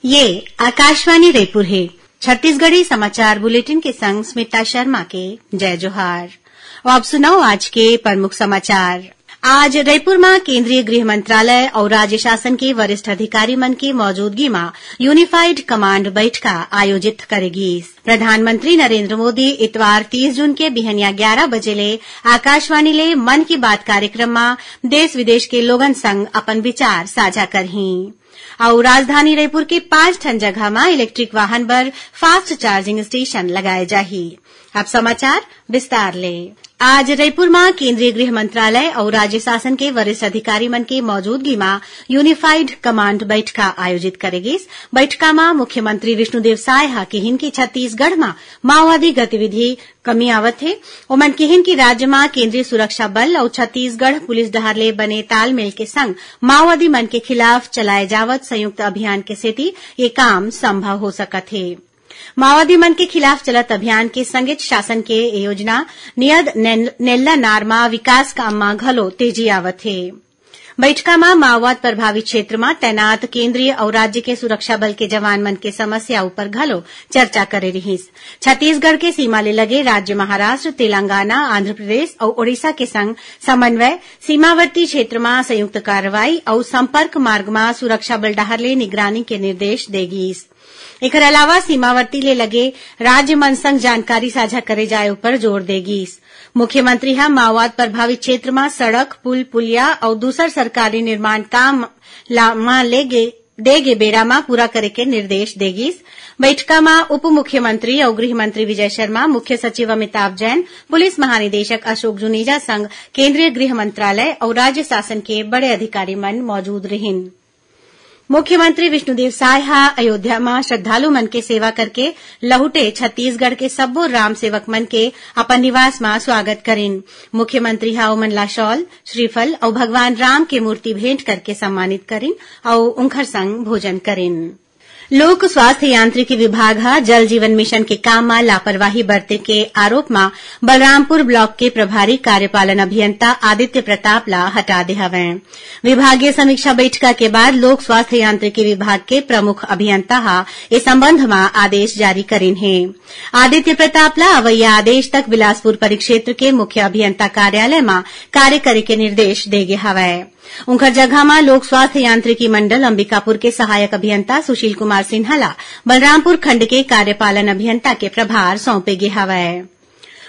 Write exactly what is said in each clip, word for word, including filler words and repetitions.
ये आकाशवाणी रायपुर हे। छत्तीसगढ़ी समाचार बुलेटिन के संग स्मिता शर्मा के जय जोहार। अउ अब सुनव आज के प्रमुख समाचार। आज रायपुर म केंद्रीय गृह मंत्रालय अउ राज्य शासन के वरिष्ठ अधिकारी मन के मौजूदगी म यूनिफाइड कमांड बइठका आयोजित करे गीस। प्रधानमंत्री नरेंद्र मोदी इतवार तीस जून के बिहनिया ग्यारा बजे ले आकाशवाणी ले मन की बात कार्यक्रम म देश विदेश के लोगन संग अपन विचार साझा करहीं। अउ राजधानी रायपुर के पांच ठन जगह म इलेक्ट्रिक वाहन बर फास्ट चार्जिंग स्टेशन लगाए जाही। अब समाचार विस्तार ले। आज रायपुर म केंद्रीय गृह मंत्रालय अउ राज्य शासन के वरिष्ठ अधिकारी मन के मौजूदगी म यूनिफाइड कमांड बइठका आयोजित करे गीस। बइठका म मुख्यमंत्री विष्णुदेव साय ह किहिन कि छत्तीसगढ़ म माओवादी गतिविधि कमी आवत हे। ओमन किहिन कि राज्य म केंद्रीय सुरक्षा बल अउ छत्तीसगढ़ पुलिस डहार ले बने तालमेल के संग माओवादी मन के खिलाफ चलाए जावत संयुक्त अभियान के सेती ये काम संभव हो सकत हे। माओवादी मन के खिलाफ चलत अभियान के संगेच शासन के ए योजना नियद नेल-, नेल्ला नार म विकास काम म घलो तेजी आवत हे। बइठका म माओवाद प्रभावित क्षेत्र म तैनात केंद्रीय अउ राज्य के सुरक्षा बल के जवान मन के समस्या ऊपर घलो चर्चा करे रिहिस। छत्तीसगढ़ के सीमा ले लगे राज्य महाराष्ट्र, तेलंगाना, आंध्र प्रदेश अउ ओडिशा के संग समन्वय, सीमावर्ती क्षेत्र म संयुक्त कार्रवाई अउ संपर्क मार्ग म सुरक्षा बल डहार ले निगरानी के निर्देश दे गीस। एखर अलावा सीमावर्ती ले लगे राज्य मन संग जानकारी साझा करे जाए ऊपर जोर दे गीस। मुख्यमंत्री ह माओवाद प्रभावित क्षेत्र म सड़क, पुल, पुलिया अउ दूसर सरकारी निर्माण काम ला म लेगे, दे गे बेरा म पूरा करे के निर्देश दे गीस। बइठका म उप मुख्यमंत्री अउ गृह मंत्री विजय शर्मा, मुख्य सचिव अमिताभ जैन, पुलिस महानिदेशक अशोक जुनेजा संग केंद्रीय गृह मंत्रालय अउ राज्य शासन के बड़े अधिकारी मन मौजूद रिहिन। मुख्यमंत्री विष्णुदेव साय ह अयोध्या म श्रद्धालु मन के सेवा करके लहुटे छत्तीसगढ़ के सब्बो राम सेवक मन के अपन निवास म स्वागत करिन। मुख्यमंत्री ह ओमन ला शॉल, श्रीफल अउ भगवान राम के मूर्ति भेंट करके सम्मानित करिन अउ उंखर संग भोजन करिन। लोक स्वास्थ्य यांत्रिकी विभाग ह जल जीवन मिशन के काम म लापरवाही बरते के आरोप म बलरामपुर ब्लॉक के प्रभारी कार्यपालन अभियंता आदित्य प्रताप ला हटा दे हवय। विभागीय समीक्षा बैठका के बाद लोक स्वास्थ्य यांत्रिकी विभाग के प्रमुख अभियंता ह ए संबंध म आदेश जारी करिन हे। आदित्य प्रताप ला अवइया आदेश तक बिलासपुर परिक्षेत्र के मुख्य अभियंता कार्यालय म कार्य करे के निर्देश दे गे हवय। उंखर जगह म लोक स्वास्थ्य यांत्रिकी मंडल अंबिकापुर के सहायक अभियंता सुशील कुमार सिन्हा ला बलरामपुर खंड के कार्यपालन अभियंता के प्रभार सौंपे गे हवय।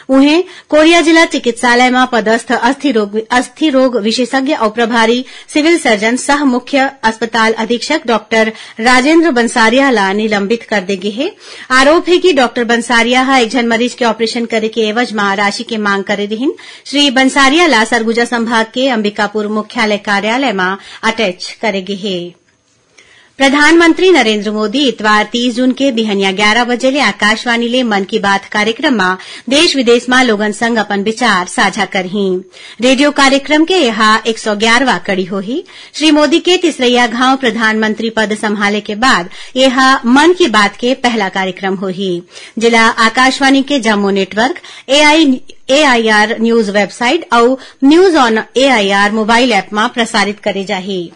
उहें, कोरिया जिला चिकित्सालय म पदस्थ अस्थि रोग, अस्थि रोग विशेषज्ञ अउ प्रभारी सिविल सर्जन सह मुख्य अस्पताल अधीक्षक डॉक्टर राजेंद्र बंसारिया ला निलंबित कर दे गे हे। आरोप हे कि डॉक्टर बंसारिया ह एक झन मरीज के ऑपरेशन करे के एवज म राशि के मांग करे रिहिन। श्री बंसारिया ला सरगुजा संभाग के अंबिकापुर मुख्यालय कार्यालय म अटैच करे गे हे। प्रधानमंत्री नरेंद्र मोदी इतवार तीस जून के बिहनिया ग्यारा बजे ले आकाशवाणी ले मन की बात कार्यक्रम म देश विदेश म लोगन संग अपन विचार साझा करहीं। रेडियो कार्यक्रम के एहा एक सौ ग्यारहवाँ कड़ी होही। श्री मोदी के तीसरइया घांव प्रधानमंत्री पद संभाले के बाद एहा मन की बात के पहला कार्यक्रम होही, जेला आकाशवाणी के जम्मो network, AI, AIR news website अउ News on AIR mobile app म प्रसारित करे जाही।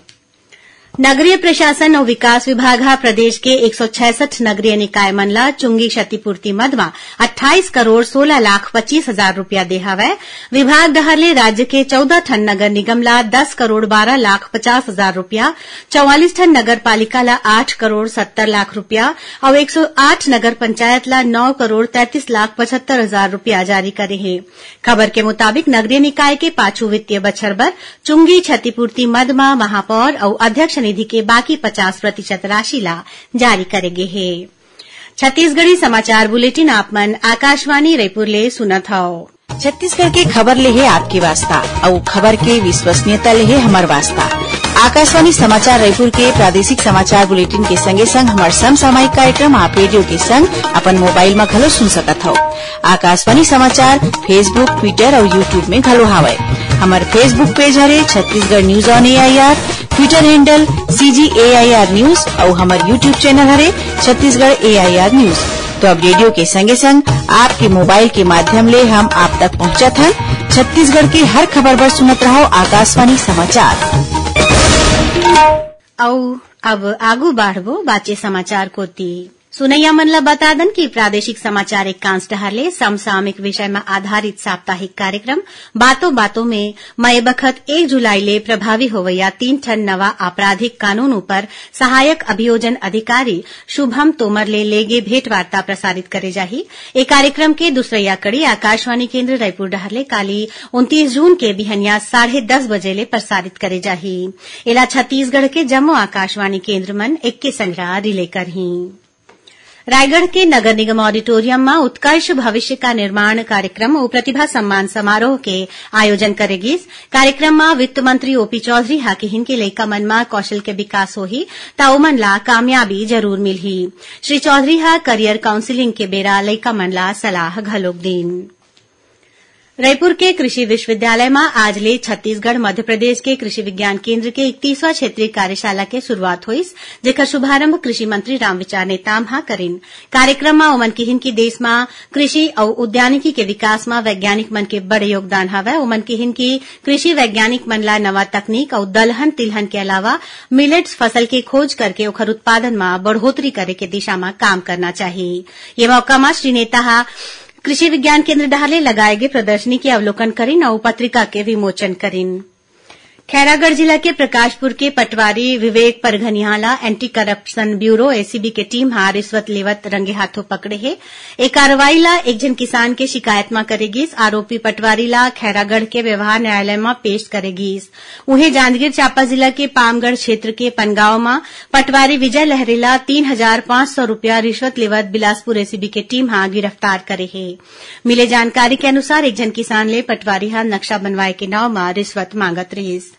नगरीय प्रशासन अउ विकास विभाग ह प्रदेश के एक सौ छियासठ नगरीय निकाय मन ल चुंगी क्षतिपूर्ति मद म अट्ठाईस करोड़ सोलह लाख पच्चीस हजार रुपया दे हवय। विभाग डहार ले राज्य के चौदह ठन नगर निगम ल दस करोड़ बारह लाख पचास हजार रुपया, चौवालीस ठन नगर पालिका ल आठ करोड़ सत्तर लाख रुपया अउ एक सौ आठ नगर पंचायत ल नौ करोड़ तैंतीस लाख पचहत्तर हजार रुपया जारी करे हे। खबर के मुताबिक, नगरीय निकाय के पाछू वित्तीय बछर बर चुंगी क्षतिपूर्ति मद म महापौर अउ अध्यक्ष निधि के बाकी पचास प्रतिशत राशि ला जारी करे गे हे। छत्तीसगढ़ी समाचार बुलेटिन आप मन आकाशवाणी रायपुर ले सुनत हव। छत्तीसगढ़ के खबर ले हे आपके वास्ता, अउ खबर के विश्वसनीयता ले हे हमर वास्ता। आकाशवाणी समाचार रायपुर के प्रादेशिक समाचार बुलेटिन के संगे संग हमर समसामयिक कार्यक्रम आप रेडियो के संग अपन मोबाइल म घलो सुन सकत हव। आकाशवाणी समाचार Facebook, Twitter अउ YouTube में घलो हावय। हमर Facebook पेज हरे Chhattisgarh news on AIR, Twitter handle CG AIR news अउ हमर YouTube चैनल हरे छत्तीसगढ़ AIR news। तो अब रेडियो के संगे संग आपके मोबाइल के माध्यम ले हम आप तक पहुंचत हन। छत्तीसगढ़ के हर खबर बर सुनत रहव आकाशवाणी समाचार। अउ अब आगू बाढ़बो बाचे समाचार कोति। सुनैया मन ल बता दन कि प्रादेशिक समाचार एकांश डहार ले समसामयिक विषय म आधारित साप्ताहिक कार्यक्रम बातों बातों में मए बखत एक जुलाई ले प्रभावी होवइया तीन ठन नवा आपराधिक कानून ऊपर सहायक अभियोजन अधिकारी शुभम तोमर ले लेगे भेंटवार्ता प्रसारित करे जाही। ए कार्यक्रम के दूसरइया कड़ी आकाशवाणी केंद्र रायपुर डहार ले काली उनतीस जून के बिहनिया साढ़े दस बजे ले प्रसारित करे जाही। एला छत्तीसगढ़ के जम्मो आकाशवाणी केंद्र मन एके संघरा रिले करही। रायगढ़ के नगर निगम ऑडिटोरियम म उत्कर्ष भविष्य का निर्माण कार्यक्रम अउ प्रतिभा सम्मान समारोह के आयोजन करे गिस। कार्यक्रम म वित्त मंत्री ओपी चौधरी ह किहिन के लइका मन म कौशल के विकास होही, त ओमन ला कामयाबी जरूर मिलही। श्री चौधरी ह करियर काउंसिलिंग के बेरा लइका मन ला सलाह घलोक दीन। रईपुर के कृषि विश्वविद्यालय म आज ले छत्तीसगढ़ मध्य प्रदेश के कृषि विज्ञान केंद्र के इकतीसवां क्षेत्रीय कार्यशाला के शुरुआत होइस, जेकर शुभारंभ कृषि मंत्री रामविचार नेताम ह करिन। कार्यक्रम म ओमन किहिन कि देश म कृषि अउ उद्यानिकी के विकास म वैज्ञानिक मन के बड़े योगदान हवय। ओमन किहिन कि कृषि वैज्ञानिक मन ला नवा तकनीक अउ दलहन तिलहन के अलावा मिलेट्स फसल के खोज करके ओखर उत्पादन म बढ़ोतरी करे के दिशा म काम करना चाही। ये मौका म श्री नेता ह कृषि विज्ञान केंद्र डहार ले लगाए गे प्रदर्शनी के अवलोकन करिन अउ पत्रिका के विमोचन करिन। खैरागढ़ जिला के प्रकाशपुर के पटवारी विवेक परघनिया ला एंटी करप्शन ब्यूरो, एसीबी, के टीम ह रिश्वत लेवत रंगे हाथों पकड़े हे। ए कार्रवाई ला एक झन किसान के शिकायत म करे गिस। आरोपी पटवारी ला खैरागढ़ के व्यवहार न्यायालय म पेश करे गिस। उहें, जांजगीर चांपा जिला के पामगढ़ क्षेत्र के पनगांव म पटवारी विजय लहरे ला तीन हजार पाँच सौ रुपया रिश्वत लेवत बिलासपुर एसीबी के टीम ह गिरफ्तार करे हे। मिले जानकारी के अनुसार, एक झन किसान ले पटवारी ह नक्शा बनवाए के नाव म रिश्वत मांगत रिहिस।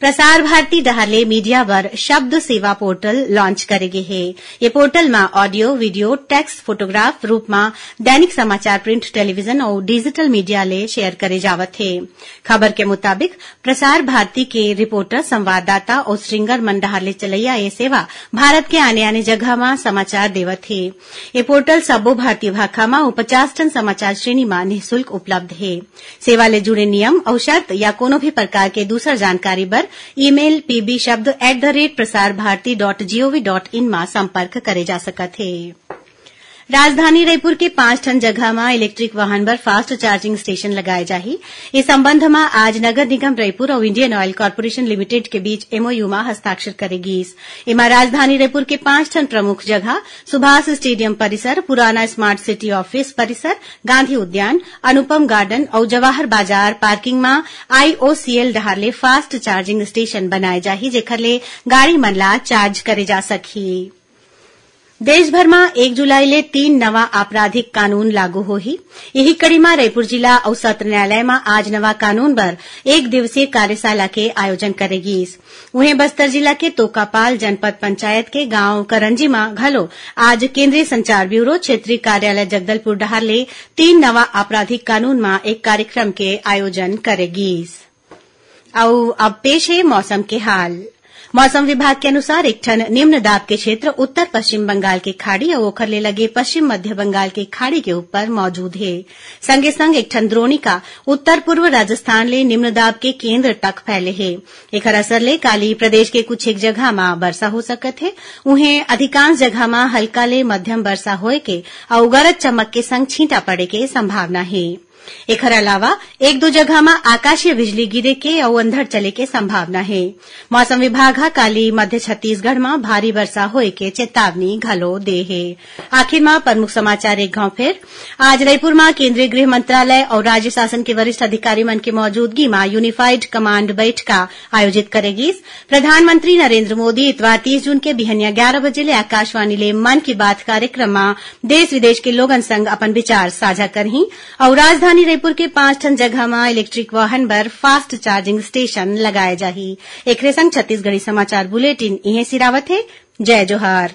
प्रसार भारती डहार ले मीडिया बर शब्द सेवा पोर्टल लॉन्च करे गे हे। ये पोर्टल म ऑडियो, वीडियो, टेक्स्ट, फोटोग्राफ रूप म दैनिक समाचार, प्रिंट, टेलीविजन अउ डिजिटल मीडिया ले शेयर करे जावत हे। खबर के मुताबिक, प्रसार भारती के रिपोर्टर, संवाददाता अउ स्ट्रिंगर मन डहार ले चलइया ये सेवा भारत के आने-आने जगह म समाचार देवत हे। ये पोर्टल सब्बो भारतीय भाखा म अउ पचास ठन समाचार श्रेणी म निःशुल्क उपलब्ध हे। सेवा ले जुड़े नियम अउ शर्त या कोनो भी प्रकार के दूसर जानकारी बर ईमेल पीबी शब्द at the rate Prasar Bharati dot gov dot in म संपर्क करे जा सकत हे। राजधानी रईपुर के पांच ठन जगह म इलेक्ट्रिक वाहन बर फास्ट चार्जिंग स्टेशन लगाए जाही। ए संबंध म आज नगर निगम रईपुर अउ इंडियन ऑयल कॉरपोरेशन लिमिटेड के बीच एमओयू म हस्ताक्षर करे गीस। एमा राजधानी रईपुर के पांच ठन प्रमुख जगह सुभाष स्टेडियम परिसर, पुराना स्मार्ट सिटी ऑफिस परिसर, गांधी उद्यान, अनुपम गार्डन अउ जवाहर बाजार पार्किंग म आईओसीएल डहार ले फास्ट चार्जिंग स्टेशन बनाए जाही, जेखर ले गाड़ी मन ला चार्ज करे जा सकही। देश भर म एक जुलाई ले तीन नवा आपराधिक कानून लागू होही। इही कड़ी म रईपुर जिला अउ सत्र न्यायालय म आज नवा कानून बर एक दिवसीय कार्यशाला के आयोजन करे गीस। उहें, बस्तर जिला के तोकापाल जनपद पंचायत के गांव करंजी म घलो आज केंद्रीय संचार ब्यूरो, क्षेत्रीय कार्यालय जगदलपुर डहार ले तीन नवा आपराधिक कानून म एक कार्यक्रम के आयोजन करे गीस। अउ अब पेश हे मौसम के हाल। मौसम विभाग के अनुसार, एक ठन निम्न दाब के क्षेत्र उत्तर पश्चिम बंगाल के खाड़ी अउ ओखर ले लगे पश्चिम मध्य बंगाल के खाड़ी के ऊपर मौजूद हे। संगे संग एक ठन द्रोणिका उत्तर पूर्व राजस्थान ले निम्न दाब के केंद्र तक फैले हे। एखर असर ले काली प्रदेश के कुछ एक जगह म वर्षा हो सकत हे। उहें, अधिकांश जगह म हल्का ले मध्यम वर्षा होए के अउ गरज चमक के संग छींटा पड़े के संभावना हे। एखर अलावा एक दो जगह म आकाशीय बिजली गिरे के अउ अंधड़ चले के संभावना हे। मौसम विभाग ह काली मध्य छत्तीसगढ़ म भारी वर्षा होए के चेतावनी घलो दे हे। आखिर म प्रमुख समाचार एक घाव फेर। आज रईपुर म केंद्रीय गृह मंत्रालय अउ राज्य शासन के वरिष्ठ अधिकारी मन के मौजूदगी म यूनिफाइड कमांड बैठका आयोजित करे गीस। प्रधानमंत्री नरेंद्र मोदी इतवार तीस जून के बिहनिया ग्यारह बजे ले आकाशवाणी ले मन की बात कार्यक्रम म देश विदेश के लोगन संग अपन विचार साझा करही। अउ राजधानी रईपुर के पांच ठन जगह म इलेक्ट्रिक वाहन बर फास्ट चार्जिंग स्टेशन लगाए जाही। एखरे संग छत्तीसगढ़ी समाचार बुलेटिन इहें सिरावत हे। जय जोहार।